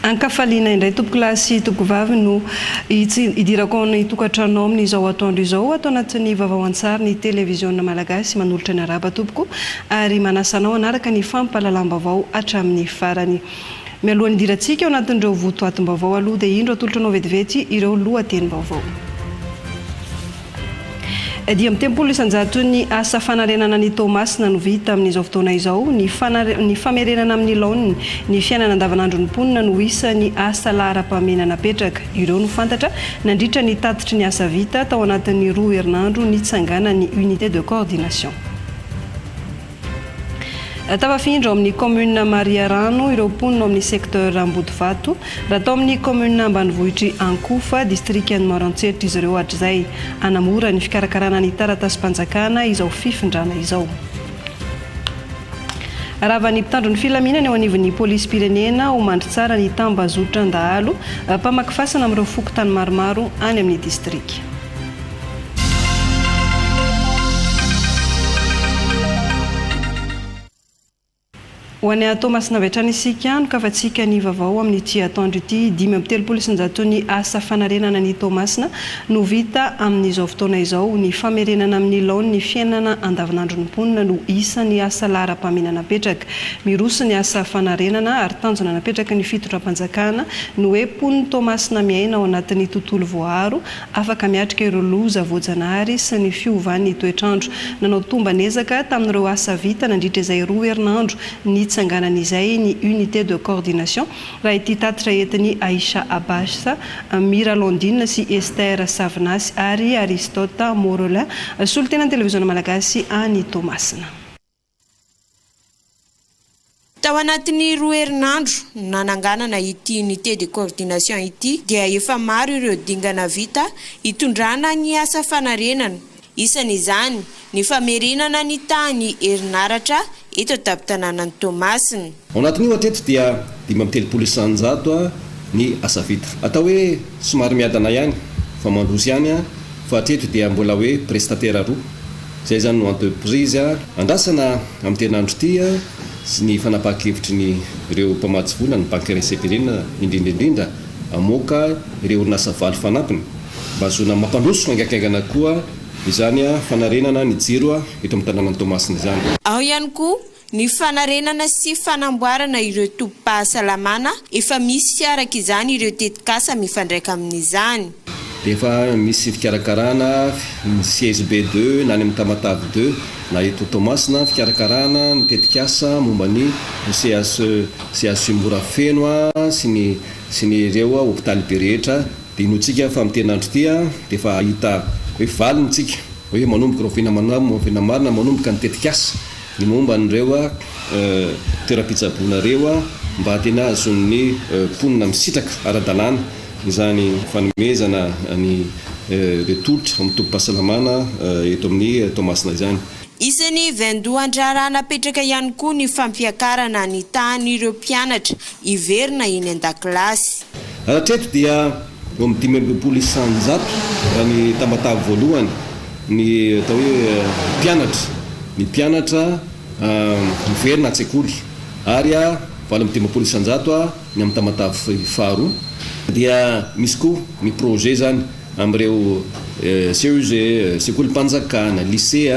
Ankafaliana indray tompokolahy sy tompokovavy no hidirako ao ny tokantranonao amin'izao atoandro izao ato anatin'ny vaovao an-tsary ny televiziona malagasy manolotra ny arahaba tompoko ary manasa anao hanaraka ny fampahalalam-baovao hatramin'ny farany. Mialohan'ny hidirantsika ao anatin'ireo votoatim-baovao aloha dia indro atolotra anao vetivety ireo lohatenim-baovao. 35 isan-jaton'ny asa fanarenana an'i Toamasina no vita amin'izao fotoana izao. Ny ny famerenana amin'ny laoniny ny fiainana andavanandron'ny mponina no isan'ny asa laharam-pahamehana napetraka. Ireo no fantatra nandritra ny tatitry ny asa vita tao anatin'ny roa herinandro nitsanganan'ny Unité de coordination. Tafafindra ao amin'ny kaominina Mariarano ireo mponina ao amin'ny secteur Ambodivato, raha tao amin'ny kaominina ambanivohitr'i Ankofa, distrikan'i Maroantsetra izy ireo hatrizay. Hanamora ny fikarakarana ny taratasim-panjakana izao fifindrana izao. Ravan'ny mpitandro ny filaminana eo anivon'ny polisim-pirenena ao Mandritsara ny tambazotran-dahalo mpamaky fasana amin'ireo fokontany maromaro any amin'ny distrika. Ho any Toamasina avy hatrany isika, nokafantsika ny vaovao amin'ity atoandro ity. 135 ny asa fanarenana ny Toamasina no vita amin'izao fotoana izao. Ny famerenana amin'ny laoniny ny fiainana andavanandron'ny mponina no isan'ny asa laharam-pahamehana napetraka. Miroso ny asa fanarenana ary tanjona napetraky ny fitondram-panjakana ny hoe mponin'i Toamasina miaina ao anatin'ny tontolo voaaro Afaka miatrika ireo loza voajanahary sy ny fiovan'ny toetr'andro. Nanao tomban'ezaka tamin'ireo asa vita nandritra izay roa herinandro nitsanganany izay ny Unité de coordination, raha ity tatitra entin'i Aisha Abbas, Mira Londine sy Esther Savinasy ary Aristote Morelin, solontenan'ny Televiziona Malagasy any Toamasina. Tao anatin'ny roa herinandro nananganana ity Unité de coordination ity dia efa maro ireo dingana vita hitondrana ny asa fanarenana. Isan'izany ny famerenana ny tahan'ny herinaratra eto an-tampon-tanànan'i Toamasina. Ao anatin'io hatreto dia 35% ny asa vita. Atao hoe somary miadana ihany fa mandroso ihany fa hatreto dia mbola hoe prestataire roa. Izay izany no entreprise andrasana amin'ity herinandro ity sy ny fanapahan-kevitry ny ireo mpamatsy vola, ny Banky Iraisam-pirenena indrindra indrindra hamoaka ireo orinasa valo fanampiny mba hahazoana mampandroso haingankaingana koa izany fanarenana ny jiro eto amin'ny tanànan'i Toamasina izany. Ao ihany koa Ny fanarenana sy fanamboarana ireo tobim-pahasalamana efa misy araka izany ireo tetikasa mifandraika amin'izany. Dia efa misy fikarakarana ny CSB deux na any amin'ny Tamatave deux na eto Toamasina, fikarakarana ny tetikasa momba ny CHE, CHU Morafeno sy ny sy ny ireo hopitaly be rehetra. Dia inoantsika fa amin'ity herinandro ity dia efa hahita hoe valiny isika hoe manomboka rahoviana rahoviana marina manomboka ny tetikasa. Ny momba an'ireo toeram-pitsaboana ireo mba tena hahazoan'ny mponina misitraka ara-dalàna izany fanomezana ny ireo tolotra amin'ny tobim-pahasalamana eto amin'ny Toamasina izany. Isan'ny vaindohan-draharaha napetraka ihany koa ny fampiakarana ny tahan'ireo mpianatra hiverina eny an-dakilasy. Hatreto dia eo amin'ny 65% raha ny Tamatave voalohany ny atao hoe mpianatra, ny mpianatra miverina an-tsekoly ary 58% ny amin'ny Tamatave faharoa. Dia misy koa ny projet izany amin'ireo CEG, sekolim-panjakana, lycée,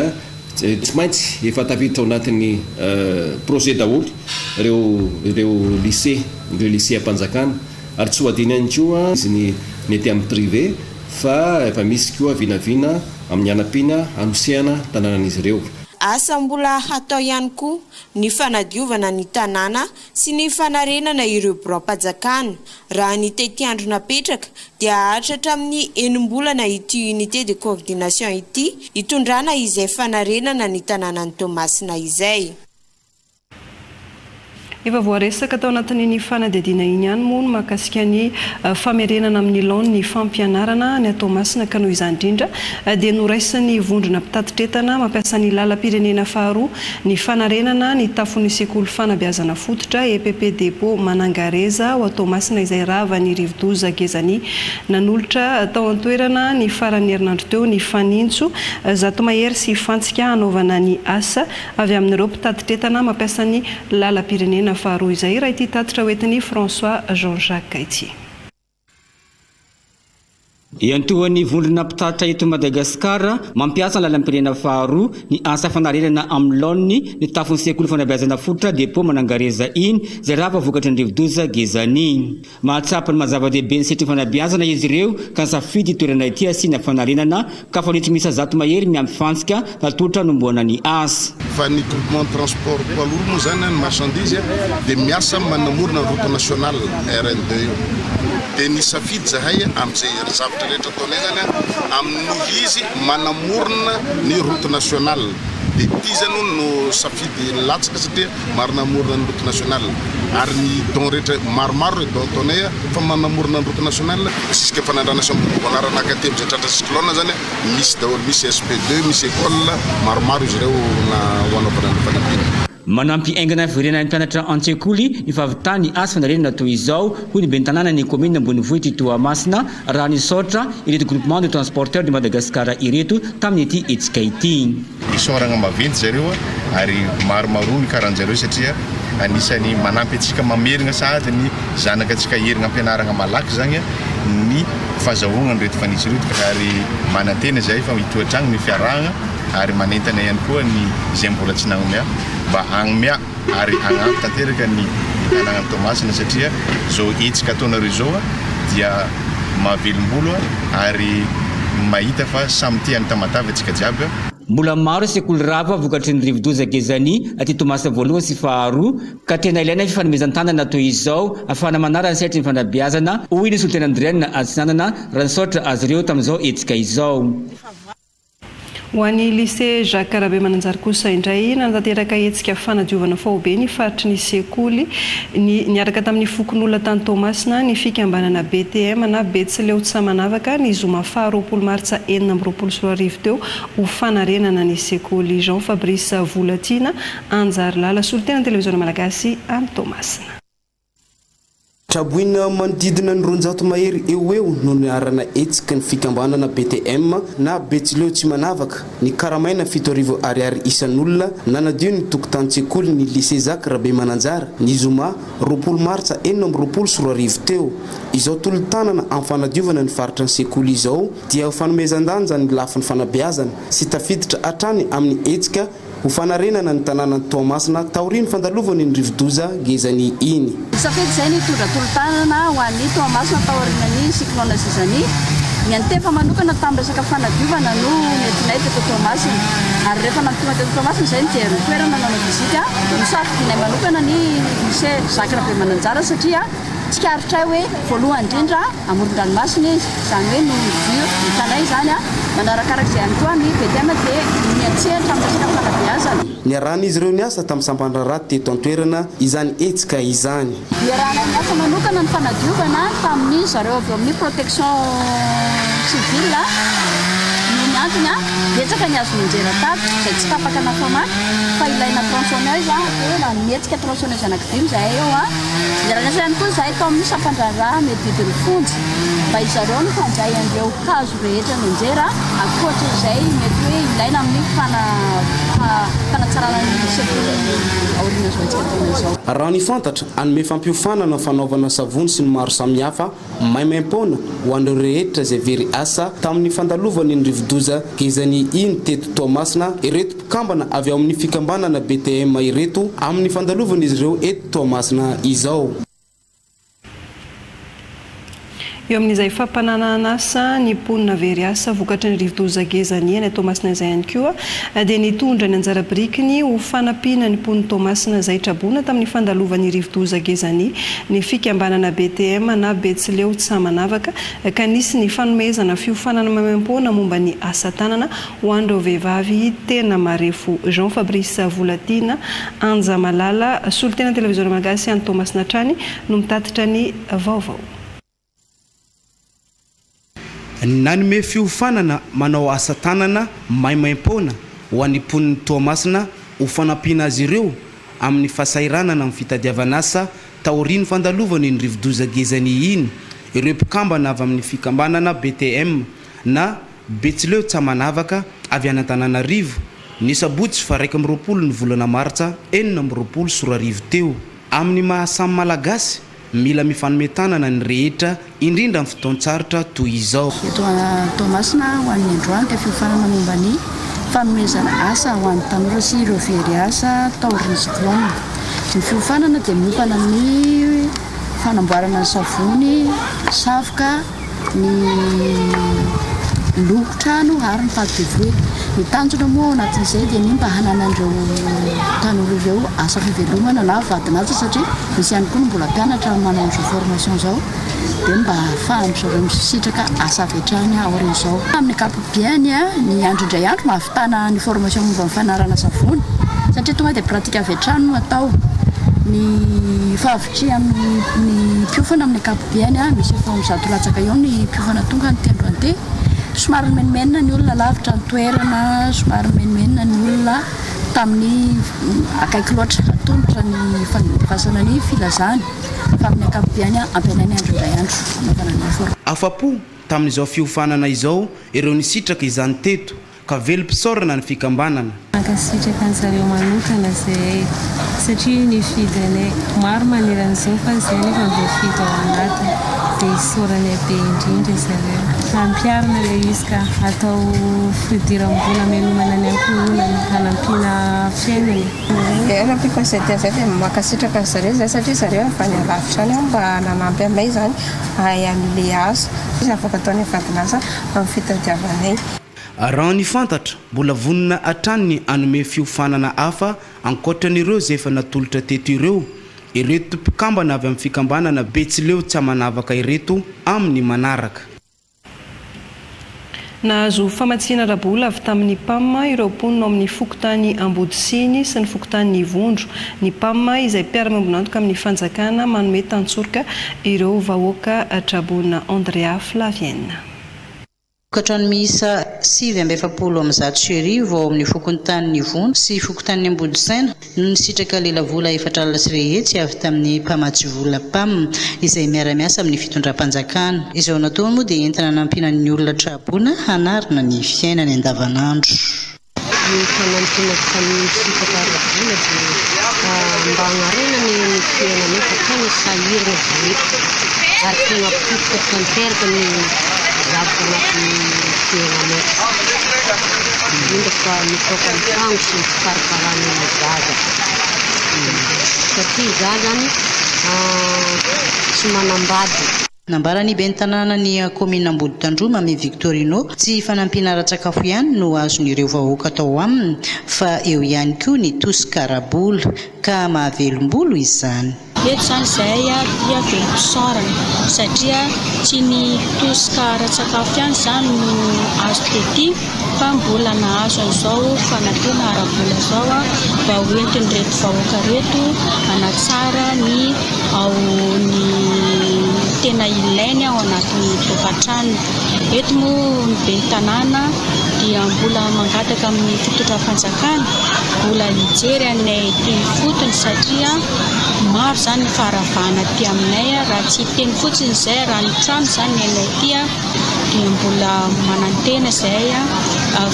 tsy maintsy efa tafiditra ao anatin'ny projet daholo ireo ireo lycée, ireo lycée-am-panjakana ary tsy ho adino ihany koa ny ny aty amin'ny privé. Fa efa misy koa vinavina amin'ny hanampiana hanosehana tanànan'izy ireo. Asa mbola hatao ihany koa ny fanadiovana ny tanàna sy ny fanarenana ireo biraom-pajakana. Raha ny tetiandro napetraka dia haharitra hatramin'ny enim-bolana ity unité de coordination ity hitondrana izay fanarenana ny tanànan'i Toamasina izay. Efa voaresaka tao anatin'iny fanadihadiana iny ihany moa ny mahakasika ny famerenana amin'ny laoniny ny fampianarana any Toamasina ka noho izany indrindra dia noraisin'ny vondrona mpitatitr'entana mampiasa ny lalam-pirenena faharoa ny fanarenana ny tafon'ny sekoly fanabeazana fototra EPP Depot Manangareza ao Toamasina izay ravan'ny rivodoza Gezani nanolotra tao an-toerana ny faran'ny herinandro teo ny fanitso zatomahery sy fantsika hanaovana ny asa avy amin'ireo mpitatitr'entana mampiasa ny lalam-pirenena. lalam-pirenena faharoa izay, raha ity tatitra hoentin'i François Jean Jacques ity. Iantohan'ny vondrona mpitatitra eto Madagasikara mampiasa ny lalam-pirenena faharoa ny asa fanarenana amin'ny laoniny ny tafon'ny sekoly fanabeazana fototra Depot Manangareza iny izay rava vokatry ny rivodoza Gezani. Mahatsapa ny maha zava-dehibe ny sehatry ny fanabeazana izy ireo ka nisafidy ity toerana ity hasiana fanarenana ka fanitso miisa 100 mahery miampy fantsika natolotra hanombohana ny asa. Fa ny groupement de transport poids lourd moa zany ny marchandise dia miasa manamorona ny route nationale RN 2 io. Dia nisafidy zahay amin'izay zavatra rehetra ataonay zany amin'ny izy manamorona ny route nationale. Dia ity zany hono no safidy nilatsaka satria marinamorona ny route nationale. Ary ny don rehetra maromaro ireo don ataonay fa manamorona ny route nationale jusqu'à Fanandrana sy Ambohiboanarana akaty amin'izay tratra cyclone zany. Misy daholo, misy SP2, misy école, maromaro izy ireo na ho anaovana ny fanampiana. Manampy haingana ny fiverenan'ny mpianatra an-tsekoly ny fahavitan'ny asa fanarenana toy izao, hoy ny ben'ny tanànan'ny kaominina ambonivohitr'i Toamasina, raha nisaotra ireto Groupement de Transporteurs de Madagascar ireto tamin'ity hetsika ity. Isaoragna maventy zareo ary maromaroa ny karanjareo satria anisany manampy antsika mamerigna sahady ny zanaka antsika herigna ampianaragna malaky zagny ny fazahoagna an'ireto fanitso ireto ary manantena zahay fa hitohy hatragny ny fiarahagna ary manentana ihany koa ny izay mbola tsy nagnomea mba hagnomea ary hagnampy tanteraka ny tanàgnan'i Toamasina satria zao hetsika ataonareo zao dia mahavelombolo ary mahita fa samy tia an'i Tamatave antsika jiaby. Mbola maro sekoly rava vokatry ny rivodoza Gezani aty Toamasina voalohany sy faharoa ka tena ilaina fifanomezan-tanana toy izao ahafahana manara ny sehatry ny fanabeazana, hoy ny solontenan'ny Dren Atsinanana raha nisaotra azy ireo tamin'izao hetsika izao. Ho an'ny Lycée Jacques Rabemananjary kosa indray, nanatanteraka hetsika fanadiovana faobe ny faritry ny sekoly ny niaraka tamin'ny fokonolona tany Toamasina ny fikambanana BTM na Betsileo Tsamanavaka ny zoma faha 20 martsa 2026 teo ho fanarenana ny sekoly. Jean Fabrice Volatiana Anjarilala, solontenan'ny Televiziona Malagasy any Toamasina. Traboina manodidina ny 200 mahery eo ho eo no niharana hetsiky ny fikambanana BTM na Betsileo Tsy Manavaka, nikaramaina 7000 ariary isan'olona nanadio ny tokotanin-tsekoly ny Lycée Jacques Rabemananjara ny zoma 20 martsa 2026 teo. Izao tolo-tanana amin'ny fanadiovana ny faritra ny sekoly izao dia ho fanomezan-danja ny lafiny fanabeazana sy tafiditra hatrany amin'ny hetsika Ho fanarenana ny tanànan'i Toamasina taorian'ny fandalovany iny rivodoza Gezani iny. Nisafidy izay ny hitondra tolo-tanana ho an'i Toamasina taorian'ny cyclone Gezani. Niantefa manokana tamin'ny resaka fanadiovana no nentinay teto Toamasina. Ary rehefa nantonga teto Toamasina izay nijery ny toerana nanao visite, nosafidianay manokana ny lycée Jacques Rabemananjara satria Tsikaritray hoe voalohany indrindra amoron-dranomasina izy, izany hoe noho ny vue hitanay izany, manarakarak'izay ihany koa ny BTM dia miantsehatra amin'ny resaka fanabeazana. Niarahan'izy ireo niasa tamin'ny sampan-draharaha teto an-toerana izany hetsika izany. Niarahanay niasa manokana ny fanadiovana tamin'ny zareo avy eo amin'ny protection civile noho ny antony betsaka ny hazo nianjera tato izay tsy tapaka na famaky fa ilaina tronçonneuse dia mihetsika tronçonneuse anankidimy izahay eo. Niara-niasa ihany koa izahay tao amin'ny sampan-draharaha miadidy ny fonja mba izareo no handray an'ireo hazo rehetra nianjera ankoatra izay mety hoe ilaina amin'ny fanatsarana ny sekoly aorian'izao hetsika ataonay izao. Raha ny fantatra, hanome fampiofanana fanaovana savony sy ny maro samihafa maimaimpoana ho an'ireo rehetra izay very asa tamin'ny fandalovan'iny rivodoza Gezani iny teto Toamasina ireto mpikambana avy ao amin'ny fikambanana BTM ireto amin'ny fandalovan'izy ireo eto Toamasina izao. Eo amin'izay fampananan'asa ny mponina very asa vokatry ny rivodoza Gezani any Toamasina izay ihany koa dia nitondra ny anjara birikiny ho fanampiana ny mponin'i Toamasina izay traboina tamin'ny fandalovan'ny rivodoza Gezani ny fikambanana BTM na Betsileo Tsamanavaka ka nisy ny fanomezana fiofanana maimaimpoana momba ny asa tanana ho an'ireo vehivavy tena marefo. Jean Fabrice Volatiana Anjamalala, solontenan'ny Televiziona Malagasy any Toamasina hatrany no mitatitra ny vaovao. Nanome fiofanana manao asa tanana maimaimpoana ho an'ny mponin'i Toamasina ho fanampiana azy ireo amin'ny fahasahiranana amin'ny fitadiavan'asa taorian'ny fandalovana iny rivodoza Gezani iny ireo mpikambana avy amin'ny fikambanana BTM na Betsileo Tsamanavaka avy any Antananarivo ny sabotsy faha 21 ny volana martsa 2026 teo. Amin'ny maha samy Malagasy, mila mifanome tanana ny rehetra, indrindra amin'ny fotoan-tsarotra toy izao. Eto Toamasina, ho an'ny androany dia fiofanana momba ny fanomezana asa ho an'ny tanora sy ireo very asa taorian'ny cyclone. Ny fiofanana dia miompana amin'ny fanamboarana ny savony, savoka, ny loko trano ary ny pâte de fruit. Ny tanjona moa ao anatin'izay dia ny mba hananan'ireo tanora ireo asa fivelomana na vadin'asa satria misy ihany koa ny mbola mpianatra manao an'izao formation izao dia mba ahafahan-dry zareo misitraka asa avy hatrany aorian'izao. Amin'ny ankapobeny, ny andro indray andro mahavitana ny formation momba ny fanarana savony satria tonga dia pratique avy hatrany no atao. Ny fahavitrihan'ny ny mpiofana amin'ny ankapobeny, misy efa ho 100 latsaka eo ny mpiofana tonga ny tendro anty. Somary nimenomenona ny olona lavitra ny toerana, somary nimenomenona ny olona tamin'ny akaiky loatra atolotra ny fandefasana ny filazana fa amin'ny ankapobeny ampianay ny andro indray andro hanaovana ny formation. Afa-po tamin'izao fiofanana izao ireo nisitraka izany teto ka velom-pisaorana ny fikambanana. Mankasitraka anjareo manokana zahay satria nifidy anay. Maro manerana izao fa zay nefa voafidy ao anatiny dia isaoranay be indrindra zareo. Ampiharina ilay izy ka atao fidiram-bola hamelomana ny ankohonana, hanampiana fiainana. Dia raha ampiako an'izay teny izay dia mankasitraka an-dry zareo izahay satria zareo avy any alavitra any mba nanampy anay izany hahay an'ilay asa. Izy afaka ataonay vadin'asa amin'ny fitadiavanay. Raha ny fantatra, mbola vonona hatrany ny hanome fiofanana hafa ankoatran'ireo izay efa natolotra teto ireo, ireto mpikambana avy amin'ny fikambanana Betsileo tsy amanavaka ireto amin'ny manaraka. Nahazo famatsiana ara-bola avy tamin'ny Pam ireo mponina ao amin'ny fokontany Ambodisiny sy ny fokontanin'i Ivondro. Ny Pam izay mpiara-miombon'antoka amin'ny fanjakana manome tantsoroka ireo vahoaka traboina Andrea Flavien. Tokantrano miisa 149 ao amin'ny fokontanin'Ivondro sy fokontanin'Ambodisaina no nisitraka lelavola 440 avy tamin'ny mpamatsy vola Pam izay miara-miasa amin'ny fitondram-panjakana. Izao nataony moa dia entina hanampiana ny olona tra-boina hanarina ny fiainany andavanandro. Ny fanampiana avy tamin'ny misitraka ara-bola dia mba hanarenana ny fiainanay fa tena sahirana izahay ary tena potika tanteraka ny zavatra anatin'ny fiainanay, indrindra fa ny tokantrano sy ny fikarakarana ny zaza satria izaho izany tsy manambady. Nambaran'ny ben'ny tanànan'ny kaominina Amboditandroy, Mamy Victorino, tsy fanampiana ara-tsakafo ihany no azon'ireo vahoaka tao aminy fa eo ihany koa ny tosika ara-bola, ka mahavelom-bolo izany. Eto izany izahay dia velom-pisaorana satria tsy ny tosika ara-tsakafo ihany izany no azo tety fa mbola nahazo an'izao fanampiana ara-bola izao mba ho entin'ireto vahoaka ireto hanatsara ny ao ny tena ilainy ao anatin'ny tokantranony. Eto moa ny ben'ny tanàna dia mbola mangataka amin'ny fitondram-panjakana mbola hijery anay ety ifotony satria maro izany ny faharavana aty aminay raha tsy hiteny fotsiny izay raha ny trano izany ny anay aty dia mbola manantena izahay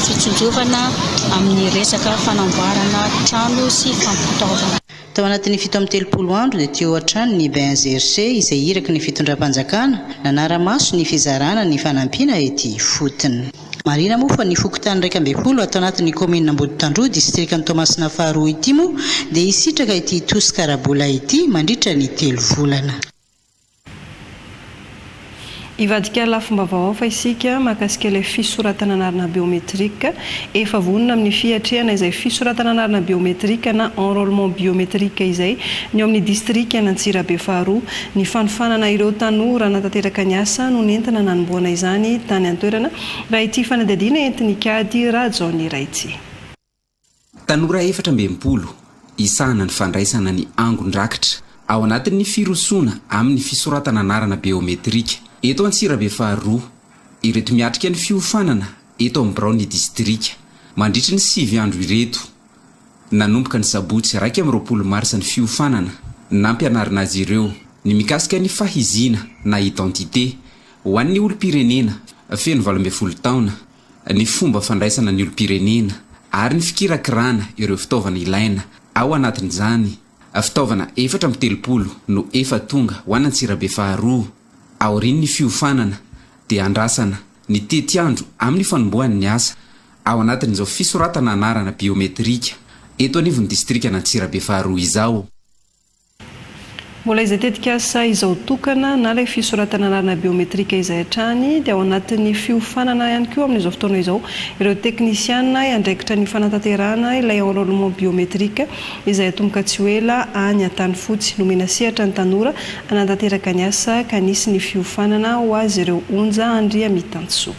fitsinjovana amin'ny resaka fanamboarana trano sy fampitaovana. Tao anatin'ny 37 andro dia teo hatrany ny BNGRC izay iraky ny fitondram-panjakana nanara-maso ny fizarana ny fanampiana ety ifotony. Marihina moa fa ny fokontany 11 ato anatin'ny kaominina Amboditandroy, distrikan'i Toamasina faharoa ity moa dia hisitraka ity tosika ara-bola ity mandritra ny telo volana. Hivadika lafim-baovao hafa isika mahakasika ilay fisoratana anarana biométrique. Efa vonona amin'ny fiatrehana izay fisoratana anarana biométrique na enrôlement biométrique izay ny ao amin'ny distrikan'Antsirabe faharoa. Ny fanofanana ireo tanora hanatanteraka ny asa no nentina nanombohana izany tany an-toerana, raha ity fanadihadiana entin'Ikady Rajaonira ity. Tanora 64, hisahana ny fandraisana ny angon-drakitra ao anatin'ny firosoana amin'ny fisoratana anarana biometrika eto Antsirabe faharoa ireto miatrika ny fiofanana eto amin'ny biraon'ny distrika mandritry ny sivy andro ireto. Nanomboka ny sabotsy 21 marsa ny fiofanana nampianarina azy ireo ny mikasika ny fahiziana na identité ho an'ny olom-pirenena feno 18 taona ny fomba fandraisana ny olom-pirenena ary ny fikirakirana ireo fitaovana ilaina ao anatin'izany Fitaovana 34 no efa tonga ho an'Antsirabe faharoa. Aorian'ny fiofanana dia andrasana ny tetiandro amin'ny fanombohan'ny asa ao anatin'izao fisoratana anarana biometrika eto anivon'ny distrikan'Antsirabe faharoa izao. Mbola izay tetikasa izao tokana na ilay fisoratana anarana biometrika izay hatrany dia ao anatin'ny fiofanana ihany koa amin'izao fotoana izao ireo teknisiana hiandraikitra ny fanatanterahana ilay enrôlement biométrique izay hatomboka tsy ho ela any Antanifotsy. Nomena sehatra ny tanora hanatanteraka ny asa ka nisy ny fiofanana ho azy ireo Onja Andriamitansoa.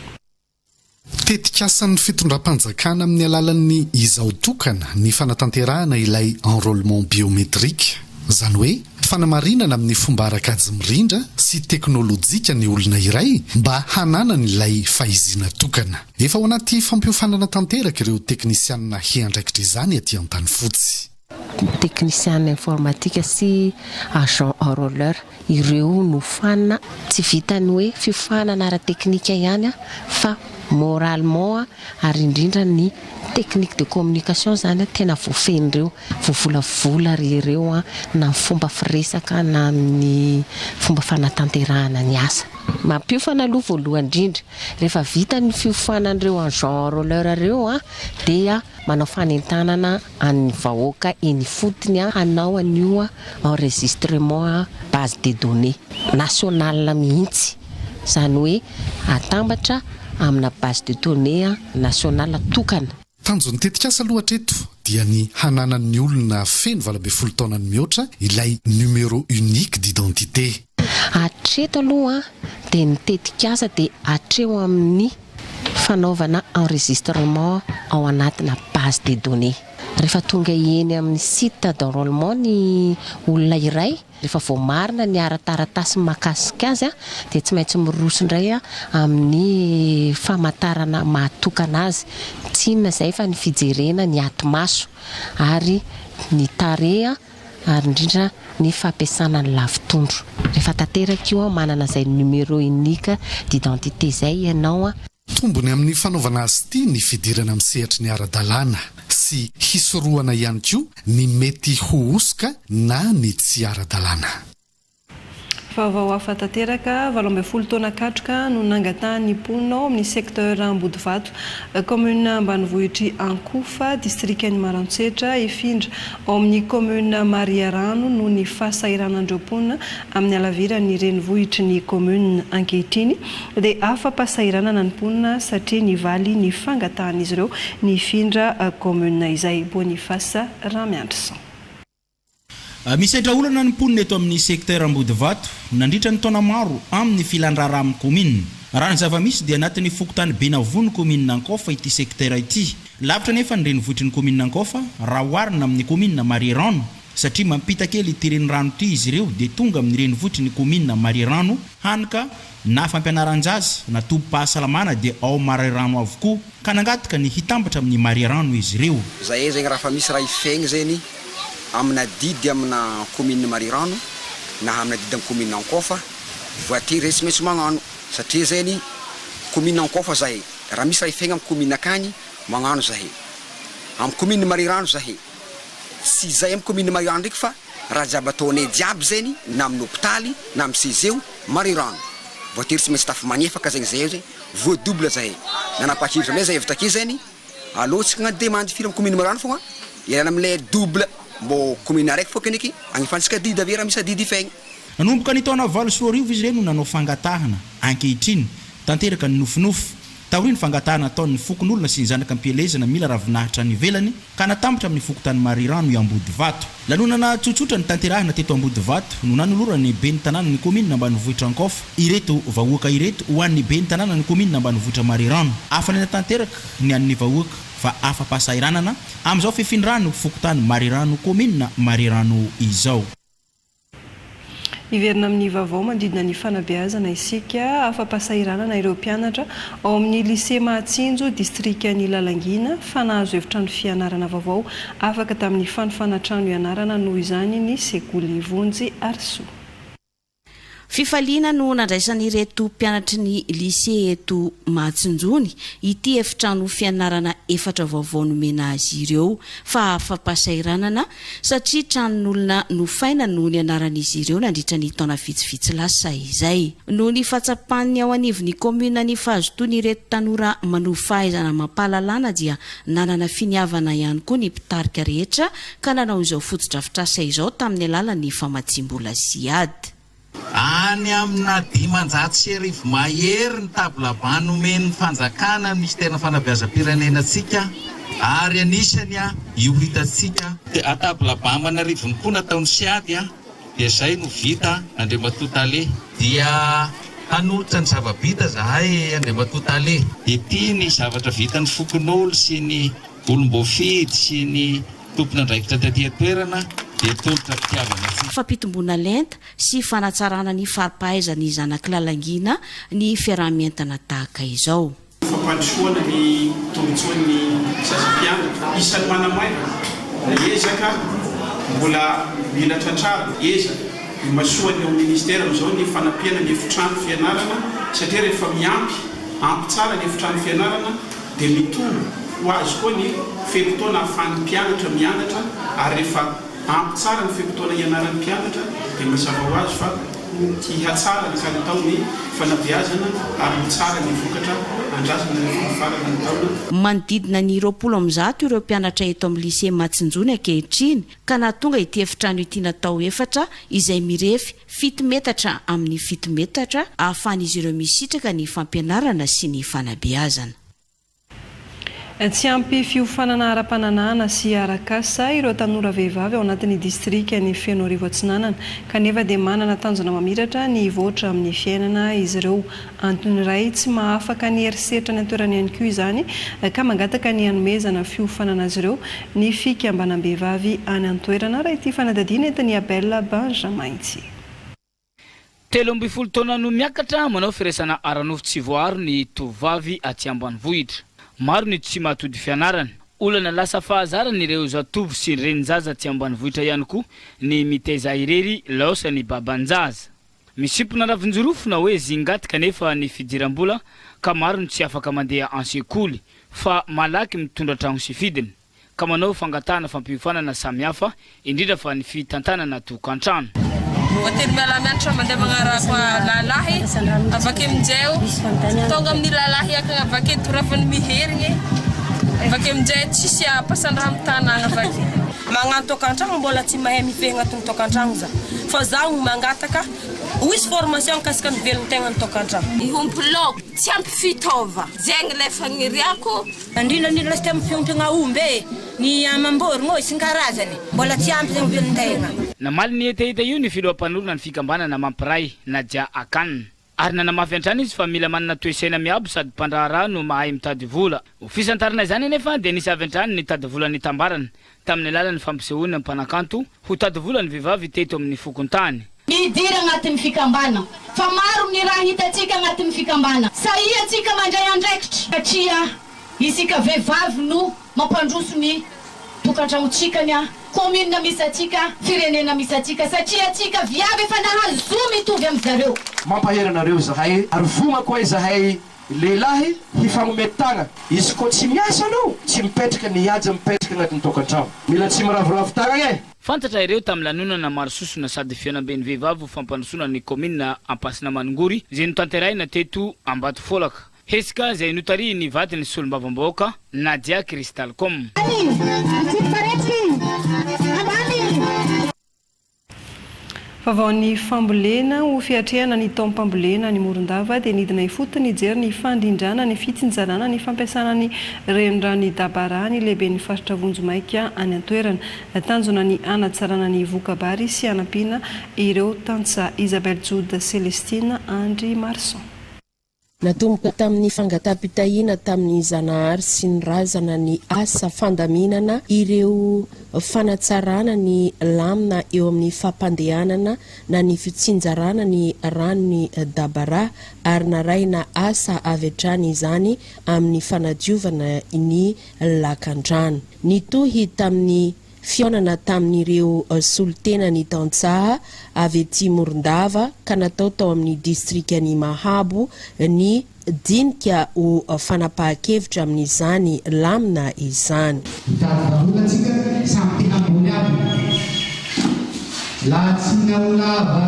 Tetikasan'ny fitondram-panjakana amin'ny alalan'ny Izao Tokana ny fanatanterahana ilay enrôlement biométrique. Izany hoe fanamarinana amin'ny fomba ara-kajy mirindra sy teknolojika ny olona iray mba hananany ilay fahiziana tokana. Efa ao anaty fampiofanana tanteraka ireo teknisianina hiandraikitra izany aty Antanifotsy. Teknisianina informatika sy agent enrôleur ireo nofanina. Tsy vitan'ny hoe fiofanana ara-teknika ihany fa moralement ary indrindra ny technique de communication izany tena voafehin'ireo, voavolavola ry ireo na ny fomba firesaka na amin'ny fomba fanatanterahana ny asa. Mampiofana aloha voalohany indrindra. Rehefa vita ny fiofanan'ireo agent enrôleur ireo dia manao fanentanana an'ny vahoaka eny ifotony hanao an'io enregistrement base de données nationale mihitsy, izany hoe atambatra amina base de données nationale tokana. Tanjon'ny tetikasa aloha hatreto dia ny hananan'ny olona feno 18 taona ny mihoatra ilay numéro unique d'identité. Hatreto aloha dia ny tetikasa dia hatreo amin'ny fanaovana enregistrement ao anatina base de données. Rehefa tonga eny amin'ny site d'enrôlement ny olona iray, rehefa voamarina ny ara-taratasy mahakasika azy dia tsy maintsy miroso indray amin'ny famantarana mahatokana azy. Tsy inona izay fa ny fijerena ny ati-maso ary ny tarehy ary indrindra ny fampiasana ny lavotondro. Rehefa tanteraka io, manana izay numéro unique d'identité izay ianao. Tombony amin'ny fanaovana azy ity ny fidirana amin'ny sehatry ny ara-dalàna sy hisorohana ihany koa ny mety ho hosoka na ny tsy ara-dalàna. Vaovao hafa tanteraka, 18 taona katroka no nangatahan'ny mponina ao amin'ny secteur Ambodivato, commune ambanivohitr'i Ankofa, distrikan'i Maroantsetra, hifindra ao amin'ny commune Mariarano noho ny fahasahiranan'ireo mponina amin'ny halaviran'ny renivohitry ny commune. Ankehitriny dia afa-pahasahiranana ny mponina satria nivaly ny fangatahan'izy ireo ny hifindra commune izay. Boniface Ramiandrison. Misedra olana ny mponina eto amin'ny secteur Ambodivato nandritra ny taona maro amin'ny filan-draharaha amin'ny kaominina. Raha ny zava-misy dia anatin'ny fokontany Benavoa ny kaominina Ankofa ity secteur ity. Lavitra anefa ny renivohitry ny kaominina Ankofa raha oharina amin'ny kaominina Mariarano satria mampita kely ity renirano ity izy ireo dia tonga amin'ny renivohitry ny kaominina Mariarano hany ka na fampianaran-jaza na tobim-pahasalamana dia ao Mariarano avokoa. Ka nangataka ny hitambatra amin'ny Mariarano izy ireo. Zahay zegny raha fa misy raha hifegny zegny amina adidy amina commune Marirano na amina adidy am commune Ankofa voatery zay tsy maintsy magnano satria zegny commune Ankofa zahay raha misy raha hifegny am commune akagny magnano zahay am commune Marirano zahay tsy zay am commune Marirano ndraiky fa raha jiaby ataonay jiaby zegny na amin'ny hopitaly na am CEG Marirano voatery tsy maintsy tafy magnefaka zegny zahay zegny Voa double zahay. Nanapa-kevitra amizay zahay avy take zany, aleo tsika agnaty demande firy am commune Morano fogna, ialana amle double, mbô commune araiky fô keneky agnefantsika adidy avy raha misy adidy ifegny. Nanomboka ny taona 2008 izy ireo no nanao fangatahana. Ankehitriny, tanteraka ny nofinofy. Taorian'ny fangatahana nataon'ny fokonolona sy ny zanaka am-pielezana mila ravinahitra any ivelany ka natambatra amin'ny fokontany Marirano i Ambodivato. Lanonana tsotsotra notanterahina teto Ambodivato no nanoloran'ny ben'ny tanànan'ny kaominina ambanivohitra Ankofa ireto vahoaka ireto ho an'ny ben'ny tanànan'ny kaominina ambanivohitra Marirano. Hafaliana tanteraka ny an'ny vahoaka fa afa-pahasahiranana amin'izao fifindrano fokontany Marirano kaominina Marirano izao. Hiverina amin'ny vaovao manodidina ny fanabeazana isika. Afa-pahasahiranana ireo mpianatra ao amin'ny Lycée Mahatsinjo, distrikan'i Lalangina, fa nahazo efitrano fianarana vaovao afaka tamin'ny fanofana trano ianarana noho izany ny sekoly Vonjy Arisoa. Fifaliana no nandraisan'ireto mpianatry ny lycée eto Mahatsinjony ity efitrano fianarana efatra vaovao nomena azy ireo fa afa-pahasahiranana satria tranon'olona nofaina no nianaran'izy ireo nandritra ny taona vitsivitsy lasa izay. Noho ny fahatsapan'ny ao anivon'ny kaominina ny fahazotoan'ireto tanora manovo fahaizana amam-pahalalana dia nanana finiavana ihany koa ny mpitarika rehetra ka nanao izao fotodrafitrasa izao tamin'ny alalan'ny famatsiam-bola Ziad. Any amina 1500 mahery ny table banc nomen'ny fanjakana ny minisiteran'ny fanabeazam-pirenena antsika ary anisany io hitantsika. Table banc aman'arivony koa nataon'ny Siad dia izay no vita Andriamatoa Tale. Dia hanolotra ny zava-bita zahay Andriamatoa Tale. Ity ny zavatra vitan'ny fokonolona sy ny olom-boafidy sy ny tompon'andraikitra taty an-toerana dia tolotra fitiavana antsika. Fampitomboana lenta sy fanatsarana ny fari-pahaizan'ny zanak'i Lalangina ny fiaraha-mientana tahaka izao. Fampandrosoana ny tombontsoan'ny zaza mpianatra. Isan'ny manamaivana ny ezaka mbola mila tratrarina, ezaka imasoan'ny ao amin'ny ministera amin'izao ny fanampiana ny efitrano fianarana satria rehefa miampy ampy tsara ny efitrano fianarana dia mitombo ho azy koa ny fe-potoana ahafahan'ny mpianatra mianatra ary rehefa ampy tsara ny fe-potoana hianaran'ny mpianatra dia mazava ho azy fa ho hihatsara ny kalitaon'ny fanabeazana ary ho tsara ny vokatra andrasana rehefa mifarana ny taona. Manodidina ny 120 ireo mpianatra eto amin'ny Lycée Matsinjony ankehitriny ka nahatonga ity efitrano ity natao efatra izay mirefy fito metatra amin'ny fito metatra ahafahan'izy ireo misitraka ny fampianarana sy ny fanabeazana. Tsy ampy fiofanana ara-pananahana sy arak'asa ireo tanora vehivavy ao anatin'ny distrikan'i Fenoarivo Atsinanana kanefa dia manana tanjona mamiratra ny hivoatra amin'ny fiainana izy ireo. Antony iray tsy mahafaka ny herisetra any an-toerana ihany koa izany ka mangataka ny hanomezana fiofanana azy ireo ny fikambanam-behivavy any an-toerana, raha ity fanadihadiana entin'i Abel Benjamin ity. 13 taona no miakatra manao firaisana ara-nofo tsy voaaro ny tovovavy aty ambanivohitra. Maro ny tsy mahatody fianarana. Olana lasa fahazaran'ireo zatovo sy renin-jaza aty ambanivohitra ihany koa ny mitaiza irery laosa ny baban-jaza. Misimpona ravin-jorofo na hoe zingaty kanefa ny fidiram-bola ka maro ny tsy afaka mandeha an-sekoly fa malaky mitondra tragno sy fidiny ka manao fangatahana fampiofanana samihafa indrindra fa ny fitantanana tokantrano. Voatery miala mianatra mandeha magnaraka lahilahy avake aminjay tonga amin'ny lahilahy akagny avake torafany miherigny avake aminjay tsisy ampasandraha amin'ny tanagna avake. Magnano tokantragno mbola tsy mahay mifehy agnatin'ny tokantragno za fa zaho no mangataka ho hisy formation mikasika ny velon-tegna ny tokantragno. Hiompy laoko tsy ampy fitaova zegny le fagniriako. Indrindra indrindra lasa tamin'ny fiompiagna aomby e, ny amam-borogno e, sy ny karazany, mbola tsy ampy zegny velon-tegna. Namaly ny hetaheta io ny filoha mpanorina ny fikambanana Mampiray, Nadia Akan. Ary nanamafy hatrany izy fa mila manana toe-saina miabo sady mpandraharaha no mahay mitady vola. Ho fisantarana izany anefa dia nisy avy hatrany ny tady vola nitambarana tamin'ny alalan'ny fampisehoana mpanakanto ho tady vola ny vehivavy teto amin'ny fokontany. Midira agnatin'ny fikambana fa maro ny raha hitantsika agnatin'ny fikambana. Sahia antsika mandray andraikitra satria isika vehivavy no mampandroso ny tokantragnontsika ny commune misy antsika, firenena misy antsika satria antsika viavy efa nahazo zo mitovy amy zareo. Mampahery anareo izahay ary vogna koa izahay lehilahy hifagnome tagna. Izy koa tsy miasa anao, tsy mipetraka ny haja mipetraka agnatin'ny tokantragno. Mila tsy miraviravy tagnagna e! Fantatra ireo tamin'ny lanonana maro sosona sady fihaonamben'ny vehivavy ho fampandrosoana ny kaominina Ampasina Maningory izay notanterahina teto Ambatofolaka. Hetsika izay notarihin'ny vadin'ny solombavambahoaka, Nadia Cristalcom. Vaovaon'ny fambolena, Ho fiatrehana ny taom-pambolena any Morondava dia nidina ifotony nijery ny fandrindrana ny fitsinjarana ny fampiasana ny reniranon'i Dabara ny lehiben'ny faritra vonjimaika any an-toerana. Tanjona ny hanatsarana ny voka-bary sy hanampiana ireo tantsaha. Isabelle Jody Celestine Andry Marson. Natomboka tamin'ny fangataham-pitahiana tamin'ny Zanahary sy ny razana ny asa fandaminana ireo fanatsarana ny lamina eo amin'ny fampandehanana na ny fitsinjarana ny ranon'i Dabara ary narahina asa avy hatrany izany amin'ny fanadiovana ny lakandrano. Nitohy tamin'ny. fihaonana tamin'ireo solontenan'ny tantsaha avy ety Morondava ka natao tao amin'ny distrikan'i Mahabo ny dinika ho fanapahan-kevitra amin'izany lamina izany. Mitady vahaolana tsika samy te hamboly aby. Laha tsy naolava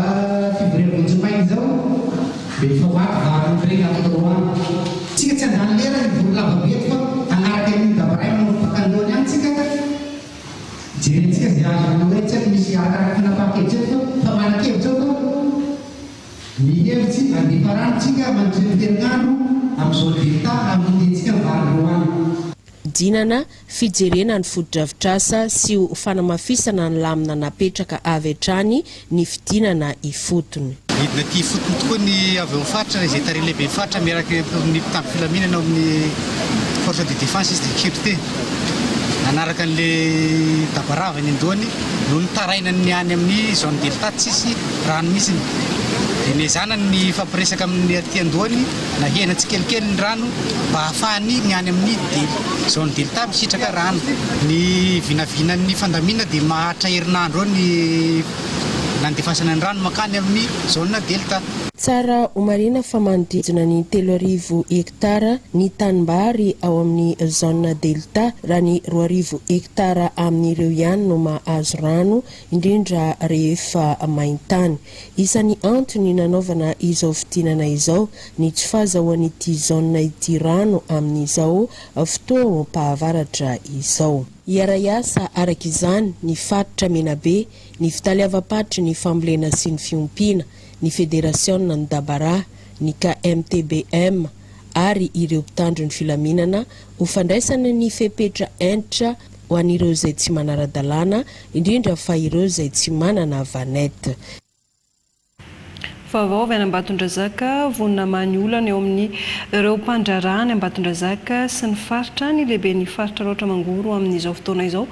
fivoriana vonjimaika izao dia efa ho ato vary regny ato roa andro. Tsika tsy handany lera hivory lava be eto fa hanaraka an'iny dabaray manao baka andohany any tsika. Jerentsika izay azo anao hoe tsy haiko misy arakaraka fanapahan-kevitra eto fa fa manan-kevitra aho fa Mihevitsy handefa rano tsika mandritra ny herinandro amin'izao delta hamonjentsika ny vary roa any. Dinana, fijerena ny fotodrafitrasa sy ho fanamafisana ny lamina napetraka avy hatrany ny fidinana ifotony. Midina aty ifotony tokoa ny avy eo amin'ny faritra, izay tarihin'ny lehiben'ny faritra miaraka amin'ny mpitandro filaminana ao amin'ny force de défense et de sécurité. Nanaraka an'ilay dabarava eny an-dohany noho ny tarainan'ny any amin'ny zone delta tsisy rano mihitsy. Dia nezahana ny nifampiresaka amin'ny aty an-dohany nahena tsikelikely ny rano mba hahafahany ny any amin'ny zone delta misitraka rano. Ny vinavinan'ny fandaminana dia maharitra herinandro eo ny nandefasana ny rano mankany amin'ny zone delta. Tsara homarihina fa manodidina ny 3000 hektara ny tanimbary ao amin'ny zone delta raha ny 2000 hektara amin'ireo ihany no mahazo rano indrindra rehefa main-tany. Isan'ny antony nanaovana izao fidinana izao ny tsy fahazahoan'ity zone ity rano amin'izao fotoam-pahavaratra izao. Hiara-hiasa araka izany ny faritra Menabe, ny fitaleavam-paritry ny fambolena sy ny fiompiana, ny federasiona ny Dabara, ny KMTBM ary ireo mpitandro ny filaminana ho fandraisana ny fepetra hentitra ho an'ireo izay tsy manara-dalàna, indrindra fa ireo izay tsy manana vanette. Vaovao avy any Ambatondrazaka, vonona hamaha ny olana eo amin'ny ireo mpandraharaha any Ambatondrazaka sy ny faritra ny lehiben'ny faritra Alaotra Mangoro amin'izao fotoana izao